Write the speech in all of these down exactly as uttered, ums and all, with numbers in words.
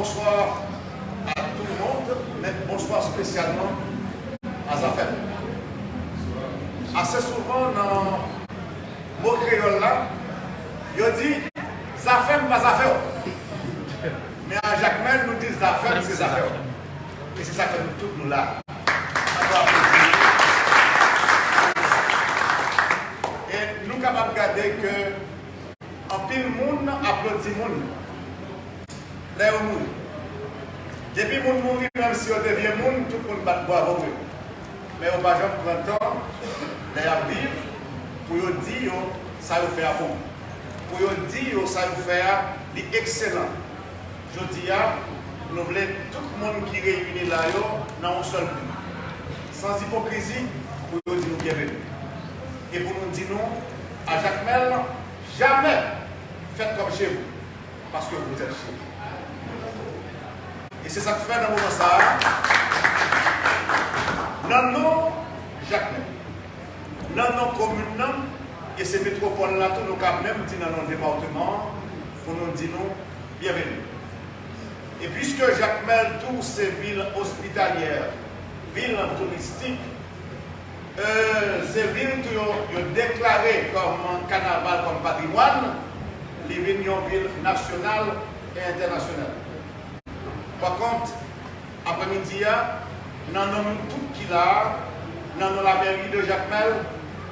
Bonsoir à tout le monde, men bonsoir spécialement à Zafèm. Ase souvan nan mo kreyòl la, yo di, zafè m pa zafè w. Men a Jakmèl, nou di zafè m se zafè w. E se sa k fè nou tout nou la. Ann nou aplodi. E nou kapab gade ke anpil moun aplodi moun lè yo mouri. Depi moun mouri, menm si yo te vye moun, tout moun bat bravo pou yo. Men yo pa janm pran tan lè y ap viv pou yo di yo sa yo fè a bon, pou yo di yo sa yo fè a li ekselan. Jodi a, nou vle tout moun ki reyini la yo nan yon sèl bi, san ipokrizi, pou yo di nou byenveni. E pou nou di nou, a Jakmèl, jamè fèt kòm cheve, paske vous êtes cheve. E se sa k fè nan moman sa a, nan non Jakmèl, nan non komin nan, e se metwopòl la tou, nou ka menm di nan non depatman an, pou nou di nou byenveni. E piske Jakmèl tou se vil ospitalyè, vil touristik, e se vil tou yo, yo deklare kòm kanaval, kòm patrimwàn, li vin yon vil nasyonal e entènasyonal. Pa kont, aprèmidi a, nan non nou tout ki la a, nan non lamèri de Jakmèl,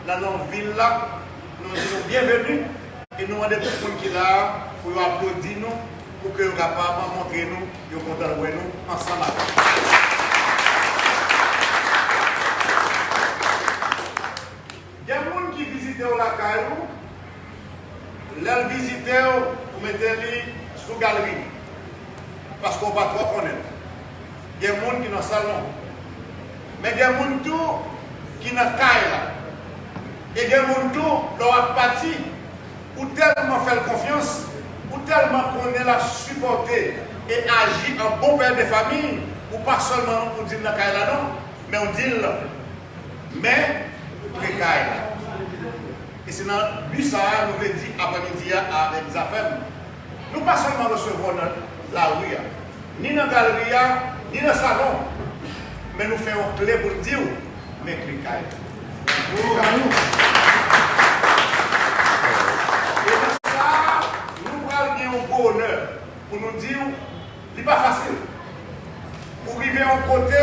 nan non vil la, nou di nou byenveni e nou mande tout moun ki la a pou yo aplodi nou, pou ke yo kapab montre nou yo kontan wè nou ansanm avèk nou. Gen moun ki vizite w lakay ou, lè l vizite w, ou mete li sou galri, paske w pa twò konnen l. Gen moun ki nan salon. Men gen moun tou ki nan kay la. E gen moun tou, lè w ap pati, ou tèlman fè l konfyans, ou tèlman konnen l ap sipòte e aji an bon pè de fanmi, ou pa sèlman ou di l nan kay la non, men ou di l men pre kay la. E se nan bi sa a nou vle di aprèmidi a avèk Zafèm. Nou pa sèlman resevwa w nan lari a, ni nan galri a, ni nan salon, men nou fè yon kle pou n di w, men kle kay la. E nan sa a, nou pral gen yon gwo onè pou nou di w, li pa fasil pou rive yon kote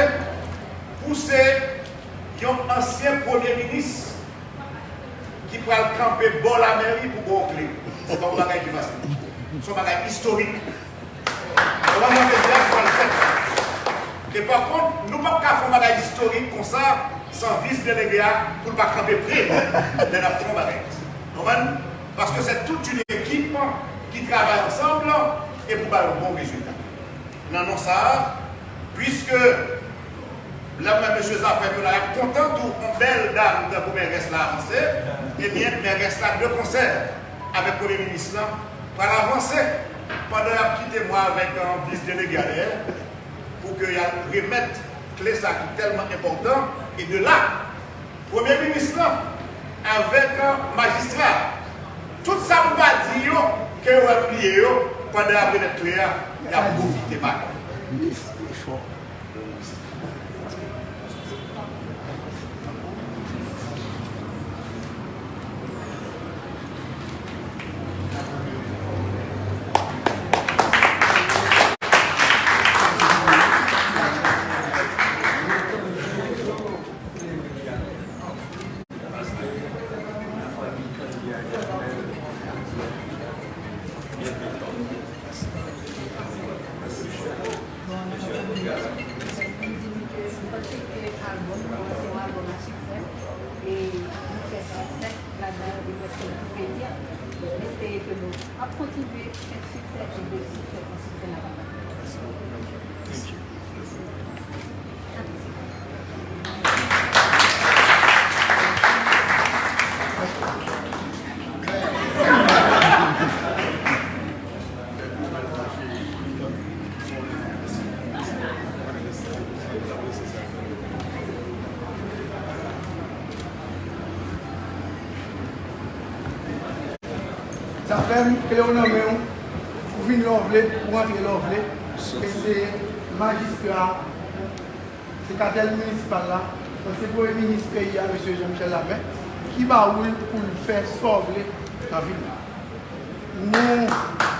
pou se yon ansyen premye minis ki pral kanpe bò lamèri pou ba w kle. Se pa yon bagay ki fasil. Se yon bagay istorik. Konprann sa m vle di a, ki pral fèt. E pa kont, nou p ap ka fè yon bagay istorik konsa san vis delege a pou l pa kanpe pre lè n ap fè yon bagay konsa. Konprann? Paske se tout yon ekip ki travay ansanm e pou bay yon bon rezilta. Nan non sa a, piske lè m wè mesye Zafèm yo la, y ap kontan tou yon bèl dam tankou mèrès la avanse, ebyen, mèrès la de konsè avèk premye minis lan pral avanse pandan y ap kite mwen avèk, euh, vis delege a dèyè, pou ke y al remèt kle sa ki tèlman enpòtan, e de la, premye minis lan avèk, euh, majistra, tout sa m pa di yo, ke yo wè m bliye yo, pandan y ap remèt kle a, y ap pwofite bagay. Bon, nou kontan vin isit. Nou di nou ke nou panse ke albòm nou se yon albòm a siksè. E nou fè siksè ladan e prèske tout peyi a. Nou espere ke nou ap kontinye fè siksè e de siksè an siksè n ap avanse. Zafèm, kle w nan men w, ou vin lè w vle, ou rantre lè w vle. E se majistra, se katèl minisipal la, se premye minis peyi a, mesye Jean Michel Laplè, ki ba ou l pou l fè sa w vle nan vil la. Nou